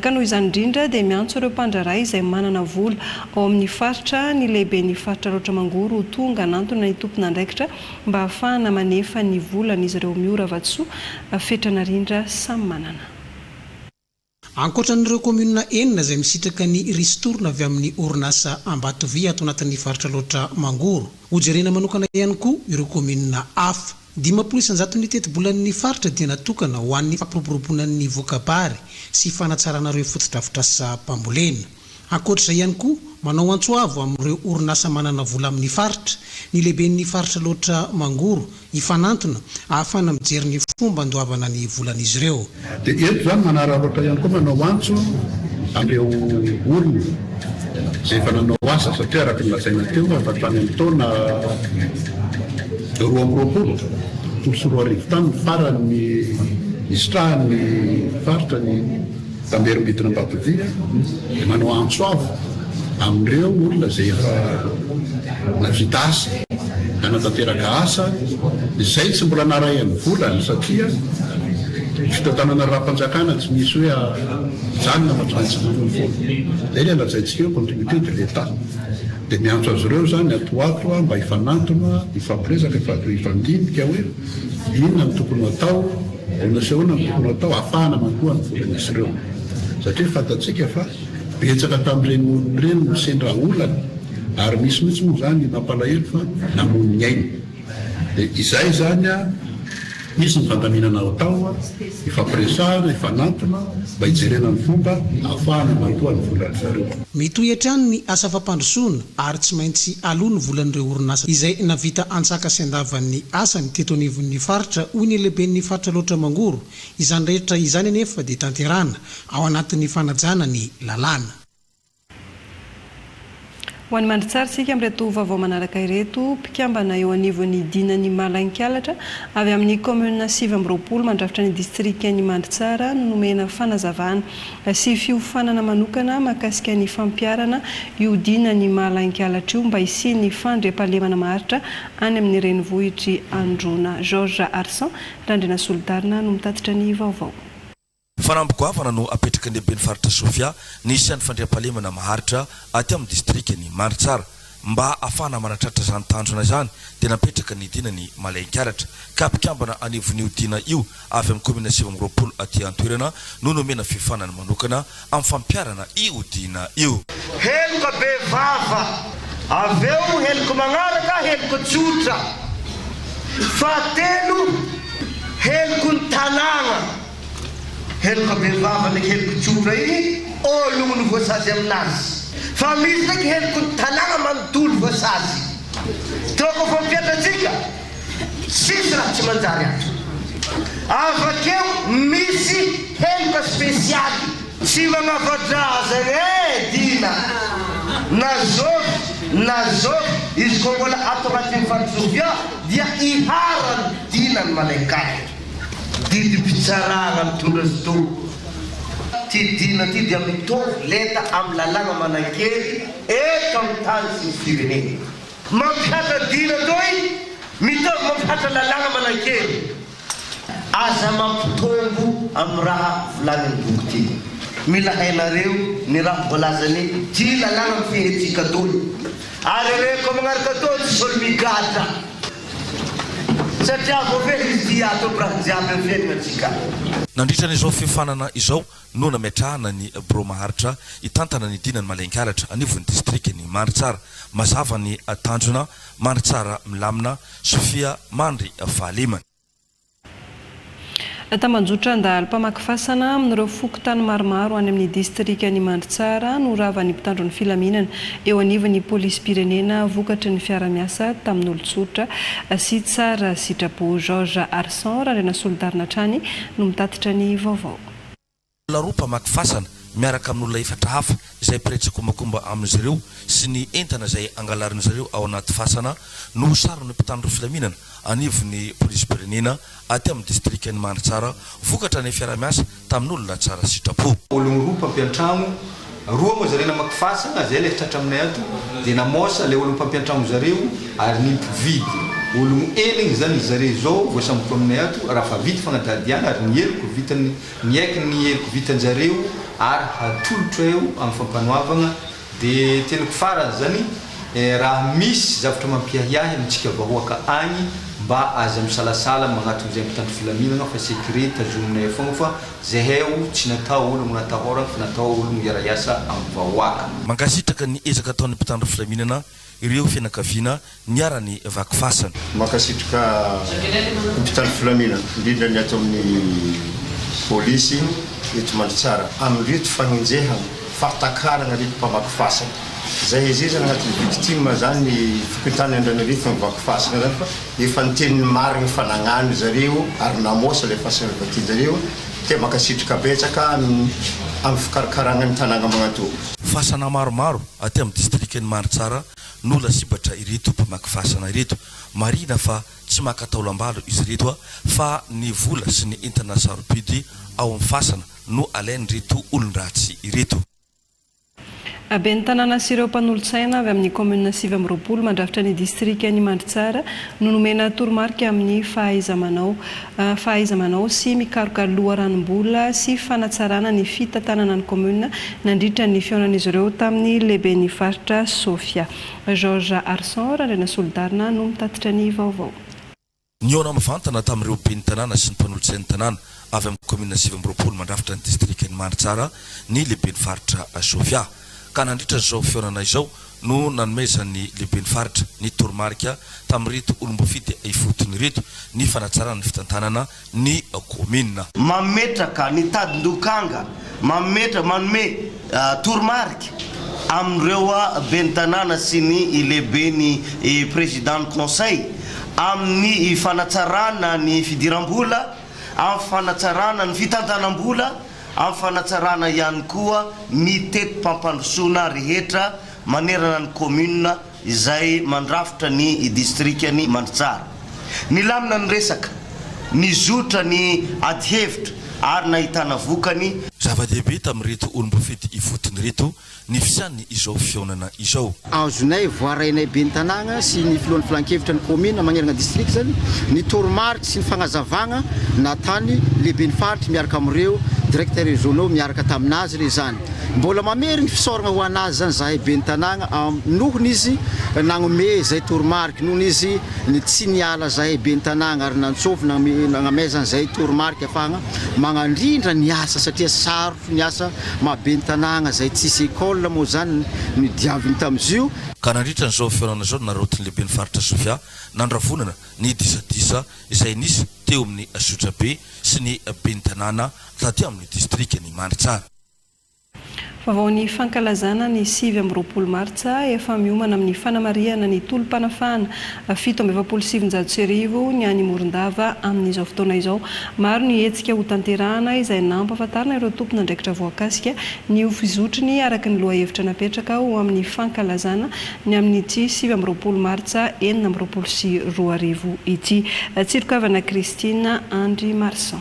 ka noho izany indrindra dia miantso ireo mpandraharaha izay manana vola ao amin'ny faritra ny lehiben'ny faritra Alaotra Mangoro ho tonga hanantona ny tompon'andraikitra mba hahafahana manefa ny volan'izy ireo Miora Vatosoa Fetra Narindra samy manana. Ankoatra an'ireo kaominina enina izay misitraka ny ristourne avy amin'ny orinasa Ambatovy ato anatin'ny faritra Alaotra Mangoro. Hojerena manokana ihany koa ireo kaominina hafa. 50 isan-jaton'ny tetibolan'ny faritra dia natokana ho an'ny fampiroboroboana ny voka-bary sy fanatsarana ireo fotodrafitrasam-pambolena. Ankoatra izay ihany koa, manao antso avo amin'ireo orinasa manana vola amin'ny faritra, ny lehiben'ny faritra Alaotra Mangoro, hifanantona, ahafahana mijery ny fomba andoavana ny volan'izy ireo. Dia eto izany manararaotra ihany koa manao antso amin'ireo olona izay efa nanao asa satria araka ny lazaina teo efa hatrany amin'ny taona 2022 tany ny farany nisitrahan'ny faritra ny Tamberim-bidina Ambatovia dia manao antso avo amin'ireo olona izay efa nahavita asa, nanatanteraka asa izay tsy mbola narahiny volany satria ny fitantanana raharaham-panjakana tsy misy hoe ajanona fa tsy maintsy manohy foana. Izay ilay lazaintsika hoe continuité de l'Etat. Dia miantso azy ireo izany ato ho ato mba hifanantona, hifampiresaka, hifandinika hoe inona no tokony ho atao. Ahoana sy ahoana no tokony hatao ahafahana mandoa ny volan'izy ireo? Satria fantatsika fa betsaka tamin'ireny olona ireny no sendra olana ary misy mihitsy moa izany mampalahelo fa namoy ny ainy. Dia izay izany misy ny fandaminana atao, ifampiresahana, ifanantona mba hijerena ny fomba ahafahana mandoa ny volan-dry zareo. Mitohy hatrany ny asa fampandrosoana ary tsy maintsy aloa ny volan'ireo orinasa izay navita antsaka sy andavan'ny asany teto anivon'ny faritra, hoy ny lehiben'ny faritra Alaotra Mangoro. Izany rehetra izany anefa dia tanterahana ao anatin'ny fanajana ny lalàna. Ho an'i Mandritsara isika amin'ireto vaovao manaraka ireto, mpikambana eo anivon'ny Dinan'ny Malainkalatra avy amin'ny kaominina 29 mandrafitra ny distrikan'i Mandritsara no nomena fanazavana sy fiofanana manokana mahakasika ny fampiharana io Dinan'ny Malainkalatra io mba hisian'ny fandriampahalemana maharitra any amin'ny renivohitr'i Androna. Georges Arsan Randrianasolodarina no mitatitra ny vaovao. Fanamby goavana no apetraky ny lehiben'ny faritra Sofia ny hisian'ny fandriampahalemana maharitra aty amin'ny distrikan'i Mandritsara. Mba hahafahana manatratra izany tanjona izany dia napetraka ny dinan'i Malainkaratra ka mpikambana anivon'io dina io avy amin'ny kaominina 29 aty an-toerana no nomena fiofanana manokana amin'ny fampiharana io dina io. Heloka be vava, avy eo heloka magnaraka heloka tsotra, fahatelo heloky ny tanàgna, heloka be vava ndraiky heloka tsotra igny ologno no voasazy aminazy, fa misy ndraiky heloky ny tanàgna manontolo voasazy, toko fampiatra antsika. Tsisy raha tsy manjary ato. Avakeo misy heloka spesialy. Tsy magnava-draha zay eh Dina. Na zovy na zovy izy koa mbola ato agnatin'ny faritry Sofia dia iharan'ny Dina ny malain-kato. Didim-pitsarana mitondra azy to. Ty Dina ty dia mitovy lenta amin'ny lalàna manan-kery eto amin'ny tany sy ny firenena. Mampihatra dina toy mitovy mampihatra lalàna manan-kery. Aza mampitombo amin'ny raha volanin'ny boky ty. Mila hainareo ny raha voalazan'ny ty lalàna mifehy antsika toy. Ary reko magnaraka toa tsisy olo migadra. Satria voafehy izy ty ato aby raha jiaby amin'ny fiaignantsika. Nandritra an'izao fiofanana izao no nametrahana ny birao maharitra hitantana ny dinan'i Malenkaratra anivon'ny distrikan'i Mandritsara. Mazava ny tanjona, Mandritsara milamina, Sofia mandry fahalemana. Tambajotran-dahalo mpamaky fasana amin'ireo fokontany maromaro any amin'ny distrikan'i Mandritsara no ravan'ny mpitandro ny filaminana eo anivon'ny polisim-pirenena vokatry ny fiara-miasa tamin'olon-tsotra sy tsara sitrapo. Georges Arson Randrianasolodarina hatrany no mitatitra ny vaovao. Olona roa mpamaky fasana miaraka amin'olona efatra hafa izay mpiray tsikombakomba amin'izy ireo sy ny entana izay angalarin'izy ireo ao anaty fasana no saron'ny mpitandro filaminana anivon'ny polisim-pirenena aty amin'ny distrikan'i Mandritsara vokatra ny fiaraha-miasa tamin'olona tsara sitrapo. Ologno roa mpampiantragno, roa moa zareo namaky fasagna, zay le tratra aminay ato, de namosa le ologno mpampiantragno zareo ary ny mpividy, ologno enigny zany zare zao voasambotro aminay ato raha fa vita fagnadihadiagna ary ny heloko vitany Niaiky ny heloka vitan-jareo ary hatolotra eo amin'ny fampanoavagna. De teniko farany zany, raha misy zavatra mampiahiahy amintsika vahoaka agny mba aza misalasala magnatogno zay mpitandro filaminagna fa secret tazominay ao fogna fa zeheo tsy natao ologno natahoragna fa natao ologno hiara-hiasa amin'ny vahoaka. Mankasitraka ny ezaka ataon'ny mpitandro filaminana ireo fianakaviana niharan'ny vaky fasana. Mankasitraka ny mpitandro filaminana, indrindra ny ato amin'ny polisy eto Mandritsara amin'ireto fagnenjehana, fahatakarana ireto mpamaky fasana. Izay hezezana agnatin'ny victime zany ny fokontany Andranoarivo ny vaky fasana zany fa efa niteny ny marigny fa nagnano zareo ary namosa ilay fasana novakianjareo. Dia mankasitraka betsaka amin'ny fikarakarana ny tanàna magnatò. Fasana maromaro aty amin'ny distrikan'i Mandritsara no lasibatra ireto mpamaky fasana ireto. Marihina fa tsy maka taolam-balo izy ireto fa ny vola sy ny entana sarobidy ao amin'ny fasana no alain'ireto olon-dratsy ireto. Ben'ny tanàna sy ireo mpanolotsaina avy amin'ny kaominina 29 mandrafitra ny distrikan'i Mandritsara no nomena toromarika amin'ny fahaiza-manao fahaiza-manao sy mikaroka loharanom-bola sy fanatsarana ny fitantanana ny kaominina nandritra ny fihaonan'izy ireo tamin'ny lehiben'ny faritra Sofia. Georges Arson Randrianasolodarina no mitatitra ny vaovao. Nihaona mivantana tamin'ireo ben'ny tanàna sy ny mpanolotsain'ny tanàna avy amin'ny kaominina 29 mandrafitra ny distrikan'i Mandritsara ny lehiben'ny faritra Sofia. Ka nandritra izao fihaonana izao no nanomezan'ny lehiben'ny faritra ny toromarika tamin'ireto olom-boafidy ifotony ireto ny fanatsarana ny fitantanana ny kaominina. Mametraka ny tadin-dokanga, mametraka, manome toromarika amin'ireo ben'ny tanàna sy ny lehiben'ny président ny conseil amin'ny fanatsarana ny fidiram-bola, amin'ny fanatsarana ny fitantanam-bola, amin'ny fanatsarana ihany koa ny teti-pampandrosoana rehetra manerana ny commune izay mandrafitra ny distrikan'i Mandritsara. Nilamina ny resaka, nizotra ny adihevitra ary nahitana vokany. Zava-dehibe tamin'ireto olom-boafidy ifotony ireto ny fisian'ny izao fihaonana izao. Azonay voarainay ben'ny tanàgna sy ny filohan'ny filankevitra ny kaominina magnerana distrika zany ny toromarika sy ny fagnazavagna natany lehiben'ny faritry miaraka amin'ireo. Directeurs régionaux miaraka taminazy re zany. Mbola mamerigny fisaoragna ho anazy zany zahay ben'ny tanàgna nohony izy nagnome zay toromariky, nohony izy tsy niala zahay ben'ny tanàgna ary nantsôvy nagnamezany zay toromariky afahagna magnandrindra ny asa satria sarotro ny asa maha ben'ny tanàgna zay tsisy école moa zany ny diaviny tamizio. Ka nandritra an'izao fihaonana izao no naraotin'ny lehiben'ny faritra Sofia nandravonana ny disadisa izay nisy teo amin'ny zotrabe sy ny ben'ny tanàna taty amin'ny distrikan'i Mandritsara. Vaovao ny fankalazana ny 29 martsa, efa miomana amin'ny fanamarihana ny tolom-panafahana 1947 ny any Morondava amin'izao fotoana izao. Maro ny hetsika hotanterahana izay nampahafantarina ireo tompon'andraikitra voakasika ny ho fizotriny araka ny lohahevitra napetraka ho amin'ny fankalazana ny amin'ity 29 martsa 2026 ity. Tsirokavana Christine Andrimarson.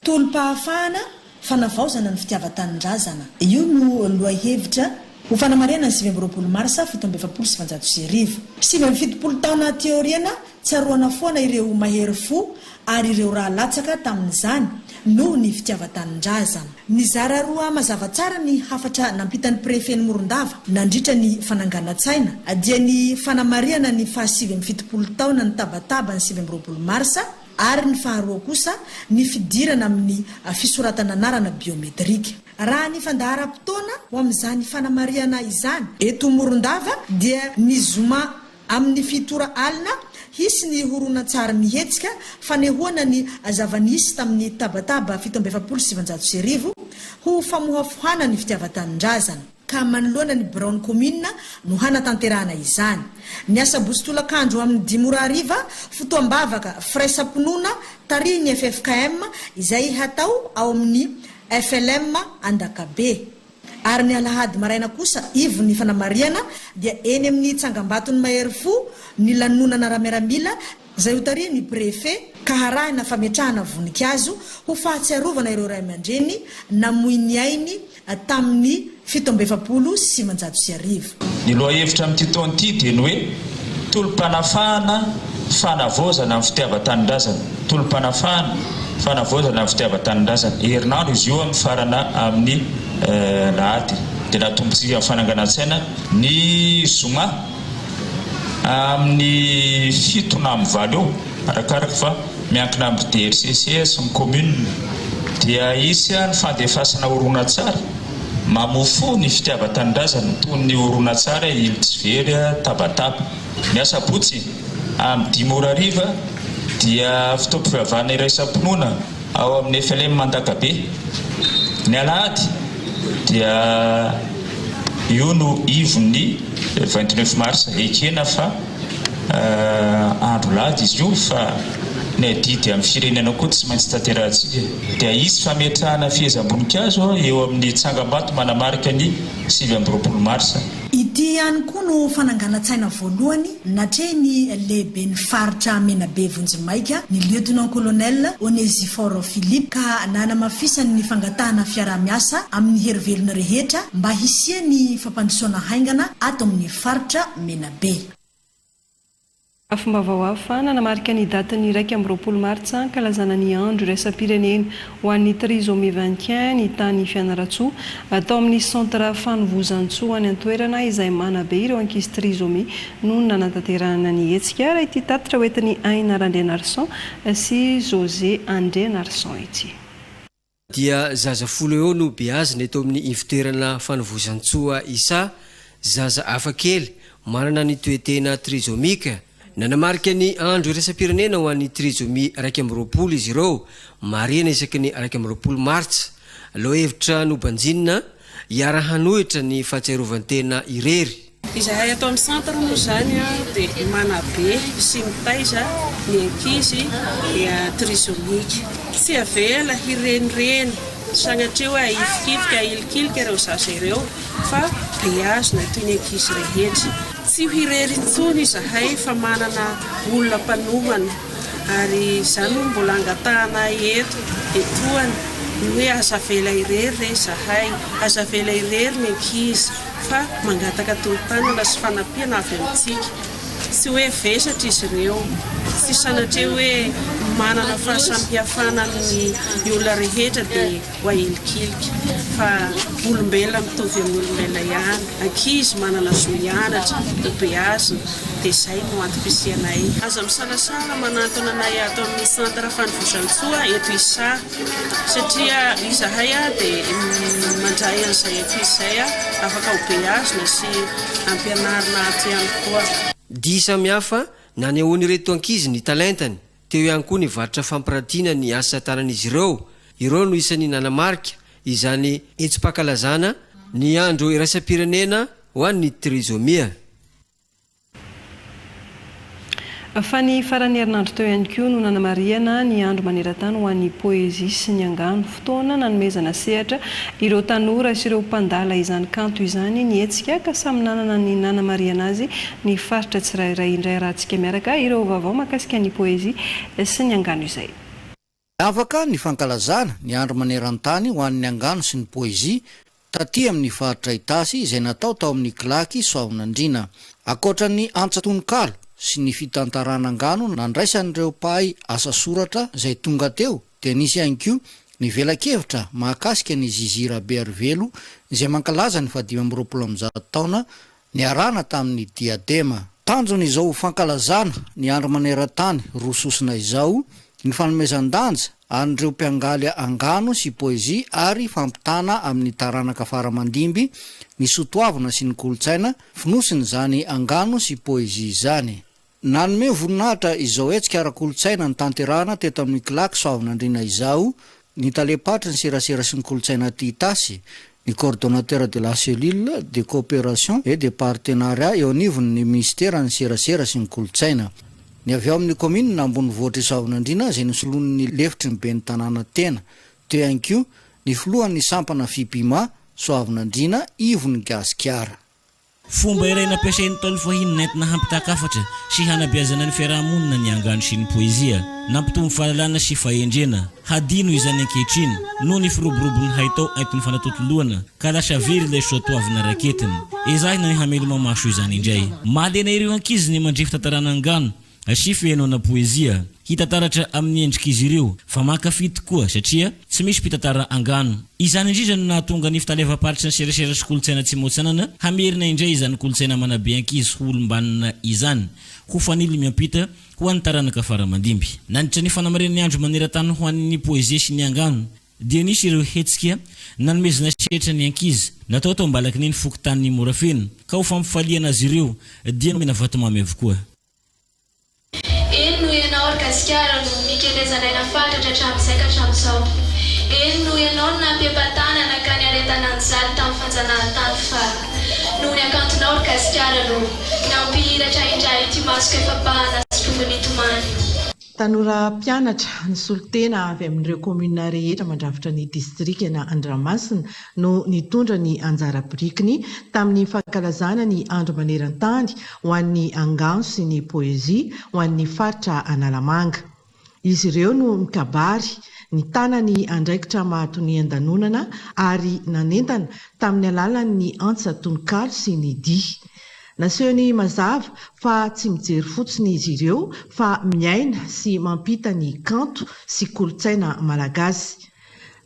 Tolom-pahafahana, fanavaozana ny fitiavan-tanindrazana. Io no lohahevitra ho fanamarihana ny 29 marsa 1947. 79 taona aty aoriana, tsaroana foana ireo mahery fo ary ireo ra latsaka tamin'izany noho ny fitiavan-tanindrazana. Nizara roa mazava tsara ny hafatra nampitan'ny prefen'i Morondava nandritra ny fananganan-tsaina, dia ny fanamarihana ny faha 79 taona nitabataba ny 29 marsa, ary ny faharoa kosa ny fidirana amin'ny fisoratana anarana biometrika. Raha ny fandaharam-potoana ho amin'izany fanamarihana izany eto Morondava dia ny zoma amin'ny fito ora alina hisy ny horonantsary mihetsika fanehoana ny zava-nisy tamin'ny tabataba 1947 ho famohafohana ny fitiavan-tanindrazana. ka manoloana ny biraon'ny kaominina no hanatanterahana izany. Ny asabotsy tolakandro amin'ny dimy ora hariva, fotoam-bavaka firaisam-pinoana tarihin'ny ffkm izay hatao ao amin'ny flm Andakabe. Ary ny alahady maraina kosa ivon'ny fanamarihana dia eny amin'ny tsangambaton'ny mahery fo ny lanonana ara-miaramila izay hotarihin'ny Préfet ka harahina fametrahana voninkazo ho fahatsiarovana ireo ray aman-dreny namoy ny ainy tamin'ny 1947. Ny lohahevitra amin'ity taona ity dia ny hoe Tolom-panafahana, fanavaozana ny fitiavan-tanindrazana. Tolom-panafahana, fanavaozana ny fitiavan-tanindrazana. Herinandro izy io mifarana amin'ny alahady. Dia natombotsika ny fananganan-tsaina ny zoma amin'ny fito na amin'ny valo eo. Arakaraka fa miankina amin'ny DRCC sy ny commune dia hisy ny fandefasana horonantsary mamofoho ny fitiavan-tanindrazana toy ny horonantsary Ilo tsy very, Tabataba. Ny asabotsy amin'ny dimy ora hariva dia fotoam-pivavahana iraisam-pinoana ao amin'ny FLM Andakabe. Ny alahady dia io no ivon'ny 29 mars. Ekena fa. Andro lahady izy io fa ny adidy amin'ny firenena koa tsy maintsy tanterahantsika. Dia hisy fametrahana fehezam-boninkazo eo amin'ny tsangambato manamarika ny 29 marsa. Ity ihany koa no fananganan-tsaina voalohany natrehin'ny lehiben'ny faritra Menabe vonjimaika, ny Lieutenant-Colonel Onésiphore Philippe, ka nanamafisany ny fangatahana fiaraha-miasa amin'ny hery velona rehetra mba hisian'ny fampandrosoana haingana ato amin'ny faritra Menabe. Lafim-baovao hafa, nanamarika ny datin'ny 21 martsa hankalazana ny Andro iraisam-pirenena ho an'ny trisomie 21 ny tany Fianarantsoa, tao amin'ny Centre Fanovozantsoa any an-toerana izay manabe ireo ankizy trisomie no nanatanterahana ny hetsika, raha ity tatitra hoentin'i Aina Randrianarison sy José Andrianarison ity. Dia zaza folo eo no beazina eto amin'ny ivontoerana fanovozantsoa Isa, zaza hafa kely, manana ny toe-tena trisomique. Nanamarika ny andro iraisam-pirenena ho an'ny trisomie 21 izy ireo, marihana isaky ny 21 martsa. Lohahevitra nobanjinina, hiara-hanohitra ny fahatsiarovan-tena irery. Izahay ato amin'ny centre moa izany dia manabe sy mitaiza ny ankizy trisomique. Tsy avela hirenireny sanatria hoe ahifikifika, ahilikilika ireo zaza ireo fa beazina toy ny ankizy rehetra. Tsy ho irery intsony izahay fa manana olona mpanohana ary izany no mbola angatahanay eto etoana ny hoe aza avela irery re izahay, aza avela irery ny ankizy. fa mangataka tolo-tanana sy fanampiana avy amintsika. Tsy hoe vesatra izy ireo, tsy sanatria hoe manana fahasamihafana amin'ny olona rehetra dia ho ahilikilika fa olombelona mitovy amin'ny olombelona ihany, ankizy manana zo hianatra, ho beazina, dia izay no antom-pisianay. Aza misalasala manantona anay ato amin'ny Centre Fanovozantsoa eto Isaha satria izahay dia mandray an'izay ankizy izay afaka ho beazina sy ampianarina ato ihany koa. Dihy samihafa nanehoan'ireto ankizy ny talentany. Teo ihany koa ny varotra fampiratiana ny asa tanan'izy ireo. Ireo no isan'ny nanamarika izany hetsi-pankalazana ny andro iraisam-pirenena ho an'ny trizomia. Fa ny faran'ny herinandro teo ihany koa no nanamarihana ny andro maneran-tany ho an'ny poezia sy ny angano. Fotoana nanomezana sehatra ireo tanora sy ireo mpandala izany kanto izany ny hetsika ka samy nanana ny nanamarihana azy ny faritra tsirairay. Indray arahantsika miaraka ireo vaovao mahakasika ny poezia sy ny angano izay. Niavaka ny fankalazana ny andro maneran-tany ho an'ny angano sy ny poezia taty amin'ny faritra Itasy izay natao tao amin'ny Kilaky Soavinandriana. Ankoatra ny antsa tononkalo sy ny fitantarana angano nandraisan'ireo mpahay asa soratra izay tonga teo dia nisy ihany koa ny velakevitra mahakasika ny Zizi Rabearivelo izay mankalaza ny fahadimy 125 taona niarahana tamin'ny Diadema. Tanjona izao fankalazana ny andro maneran-tany roa sosona izao ny fanomezan-danja an'ireo mpiangaly angano sy poezia ary fampitana amin'ny taranaka fara aman-dimby ny sotoavina sy ny kolontsaina fonosin'izany angano sy poezia izany. Nanome voninahitra izao hetsika ara-kolontsaina notanterahana teto amin'ny Clac Soavinandriana izao ny talem-paritry ny serasera sy ny kolontsaina aty Itasy, ny coordonnateur de la cellule de coopération et de partenariat eo anivon'ny minisiteran'ny serasera sy ny kolontsaina. Ny avy ao amin'ny kaominina ambonivohitr'i Soavinandriana izay nosoloin'ny lefitry ny ben'ny tanàna tena, teo ihany koa ny filohan'ny sampana Fipima Soavinandriana Ivon'i Gasikara. Fomba iray nampiasain'ny Ntaolo fahiny nentina hampitan-kafatra sy hanabeazana ny fiaraha-monina ny angano sy ny poezia. Nampitombo fahalalana sy fahendrena. Hadino izany ankehitriny, noho ny firoborobon'ny haitao entin'ny fanatontoloana, ka lasa very ilay soatoavina raketiny. Ezahina ny hameloma-maso izany indray. Mahaliana ireo ankizy ny mandre fitantarana angano sy fihenoana poezia. Hita taratra amin'ny endrik'izy ireo fa mankafy tokoa satria tsy misy mpitantara angano. Izany indrindra no nahatonga ny fitaleavam-paritry ny serasera sy kolontsaina Atsimo Atsinanana hamerina indray izany kolontsaina manabe ankizy ho olom-banona izany ho fanilo miampita ho an'ny taranaka fara aman-dimby. Nandritra ny fanamarihana ny andro maneran-tany ho an'ny poezia sy ny angano dia nisy ireo hetsika nanomezana sehatra ny ankizy natao tao Ambalakininy fokontanin'i Morafeno ka ho fampifaliana azy ireo dia nomena vatomamy avokoa. Eny noho ianao ry Gasikara no nikelezan'aina fatratra hatramin'izay ka hatramin'izao. Eny noho ianao no nampiempa-tanana ka niaretana nijaly tamin'ny fanjanahantany fa noho ny hakantonao ry Gasikara no nampihiratra indray ity masoko efa bahana sy bongo nitomany. Tanora mpianatra nisolo tena avy amin'ireo kaominina rehetra mandrafitra ny distrikan' Andramasina no nitondra ny anjara birikiny tamin'ny fankalazana ny Andro maneran-tany ho an'ny angano sy ny poezia ho an'ny faritra Analamanga. Izy ireo no nikabary, nitana ny andraikitra maha tonian-danonana ary nanentana tamin'ny alalan'ny antsa tononkalo sy ny dihy. Nasehony mazava fa tsy mijery fotsiny izy ireo fa miaina sy mampita ny kanto sy kolontsaina malagasy.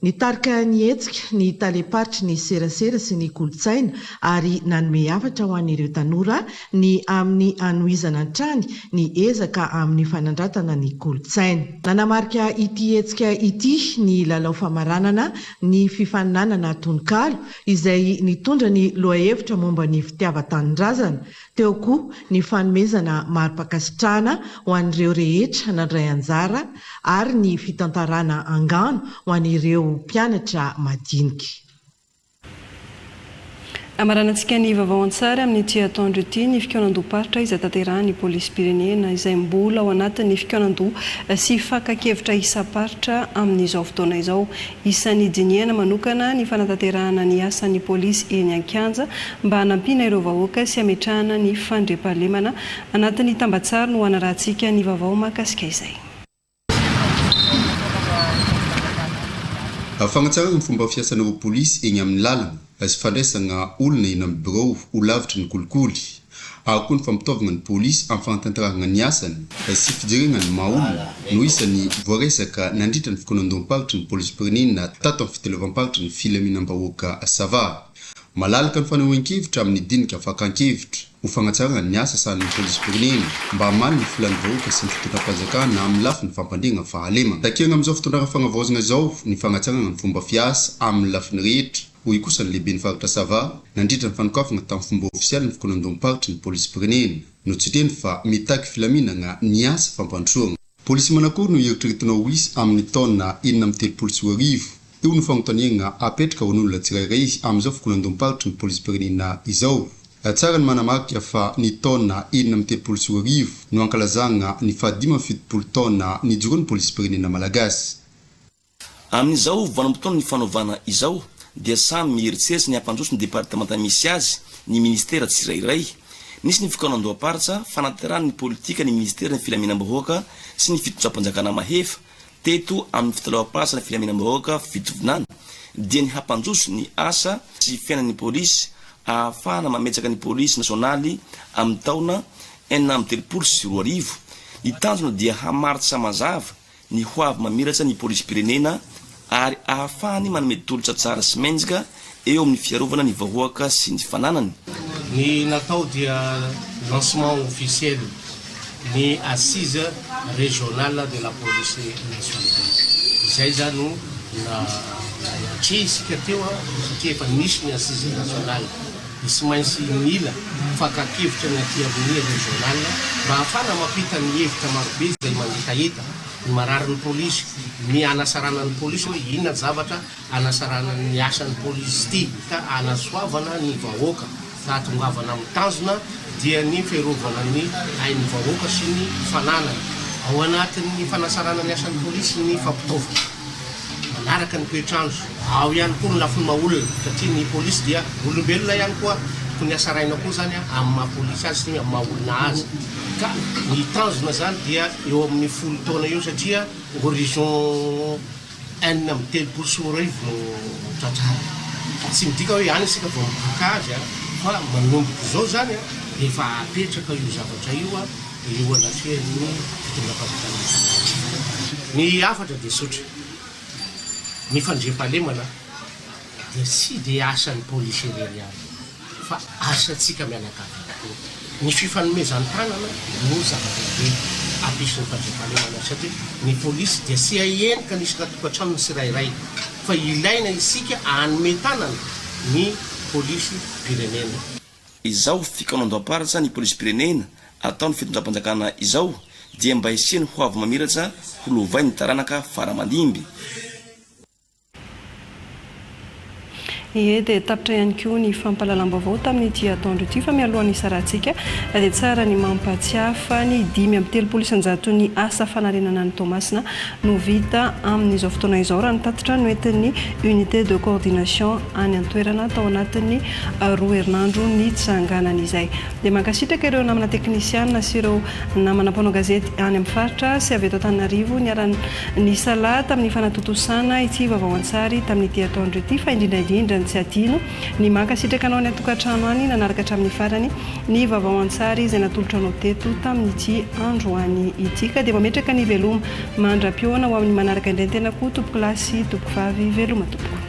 Nitarika ny hetsika ny talem-paritry ny serasera sy ny kolontsaina ary nanome hafatra ho an'ireo tanora ny amin'ny hanohizana hatrany ny ezaka amin'ny fanandratana ny kolontsaina. Nanamarika ity hetsika ity ny lalao famaranana ny fifaninanana tononkalo izay nitondra ny lohahevitra momba ny fitiavan-tanindrazana, Teo koa ny fanomezana mari-pankasitrahana ho an'ireo rehetra nandray anjara ary ny fitantarana angano ho an'ireo mpianatra madinika. Hamaranantsika ny vaovao an-tsary amin'ity atoandro ity ny fikaonandoham-paritra izay tanterahin'ny polisim-pirenena izay mbola ao anatin'ny fikaonandoha sy fakan-kevitra isam-paritra amin'izao fotoana izao. Isan'ny dinihana manokana ny fanatanterahana ny asan'ny polisy eny an-kianja mba hanampiana ireo vahoaka sy hametrahana ny fandriampahalemana. Anatin'ny tambatsary no hanarahantsika ny vaovao mahakasika izay. Fagnatsarana ny fomba fiasan'ireo polisy eny amin'ny lalana sy fandraisana olona eny amin'ny birao ho lavitry ny kolikoly. Ao koa ny fampitaovagna ny polisy amin'ny fanatanterahana ny asany sy fijerena ny maha olona no isan'ny voaresaka nandritra ny fikaonandoham-paritry ny polisim-pirenena tato amin'ny fitaleovam-paritry ny filaminam-bahoaka Sava. Malalaka ny fanehoan-kevitra amin'ny dinika fakan-kevitra ho fagnatsarana ny asa sahanin'ny polisim-pirenena mba hamaly ny filan'ny vahoaka sy ny fitondram-panjakana amin'ny lafiny fampandriagna fahalemana. Takiagna amin'izao fitondrana fagnavaozagna izao ny fagnatsarana ny fomba fiasa amin'ny lafiny rehetra. Hoy kosa ny lehiben'ny faritra Sava, nandritra ny fanokafana tamin'ny fomba ofisialy ny fikaonandoham-paritry ny polisim-pirenena. Notsindriany fa mitaky filaminana ny asa fampandrosoana. Polisy manakory no eritreretinao ho hisy amin'ny taona 2036? Io no fanontaniana apetraka ho an'olona tsirairay amin'izao fikaonandoham-paritry ny polisim-pirenena izao. Tsara ny manamarika fa ny taona 2036 no hankalazana ny faha-75 taona nijoroan'ny polisim-pirenena malagasy. Amin'izao vanim-potoan'ny fanovana izao dia samy mieritreritra ny hampandroso ny departemanta misy azy ny minisitera tsirairay. Nisy ny fikaonandoham-paritra fanaterana ny politika ny minisiteran'ny filaminam-bahoaka sy ny fitondram-panjakana mahefa teto amin'ny fitaleovam-paritra ny filaminam-bahoaka Fitovinany dia ny hampandroso ny asa sy fiainan'ny polisy ahafahana mametraka ny polisy nasionaly amin'ny taona 2036. Ny tanjona dia hamaritra mazava ny ho avy mamiratra ny polisim-pirenena ary ahafahany manome tolotra tsara sy mendrika eo amin'ny fiarovana ny vahoaka sy ny fananany. Ny natao dia lancement officiel ny assise régionale de la police nationale. Izay izany no natrehintsika teo satria efa nisy ny assise nationale. Dia tsy maintsy mila fakan-kevitra ny aty amin'ny régional mba hahafahana mampita ny hevitra marobe izay mangetaheta, ny marary ny polisy, ny hanasarana ny polisy hoe inona ny zavatra hanasarana ny asan'ny polisy ity ka hanasoavana ny vahoaka ka hahatongavana amin'ny tanjona dia ny fiarovana ny ain'ny vahoaka sy ny fananany. Ao anatin'ny fanasarana ny asan'ny polisy ny fampitaovana manaraka ny toetr'andro. Ao ihany koa ny lafiny maha olona satria ny polisy dia olombelona ihany koa, tokony hasaraina koa izany amin'ny maha polisy azy sy ny amin'ny maha olona azy. Ka ny tanjona izany dia eo amin'ny folo taona eo satria horizon 2036 no tratrarina. Tsy midika hoe any isika vao mivoaka azy fa manomboka izao izany dia efa apetraka io zavatra io eo anatrehan'ny fitondram-panjakana. Ny hafatra dia tsotra. Ny fandriampahalemana dia tsy dia asan'ny polisy irery ihany fa asantsika mianakavy ihany koa. Ny fifanomezan-tanana no zava-dehibe hampisy ny fandriampahalemana satria ny polisy dia tsy hahenika ny isaka-tokantrano ny tsirairay fa ilaina isika hanome tanana ny polisim-pirenena. Izao fikaonandoham-paritra ny polisim-pirenena ataon'ny fitondram-panjakana izao dia mba hisian'ny ho avy mamiratra ho lovain'ny taranaka fara aman-dimby. Ie, dia tapitra ihany koa ny fampahalalam-baovao tamin'ity atoandro ity fa mialohan'ny hisarahantsika dia tsara ny mampahatsiahy fa ny 35 isan-jaton'ny asa fanarenana an'i Toamasina no vita amin'izao fotoana izao raha ny tatitra noentin'ny Unité de coordination any an-toerana tao anatin'ny roa herinandro nitsanganany izay. Dia mankasitraka ireo namana teknisiana sy ireo namana mpanao gazety any amin'ny faritra sy avy eto Antananarivo niara-nisalahy tamin'ny fanatontosana ity vaovao an-tsary tamin'ity atoandro ity fa indrindra indrindra ny tsy adino ny mankasitraka anao any an-tokantrano any nanaraka hatramin'ny farany ny vaovao an-tsary izay natolotra anao teto tamin'ity androany ity ka dia mametraka ny veloma mandra-pihaona ho amin'ny manaraka indray ny tenako tompokolahy sy tompokovavy veloma tompoko.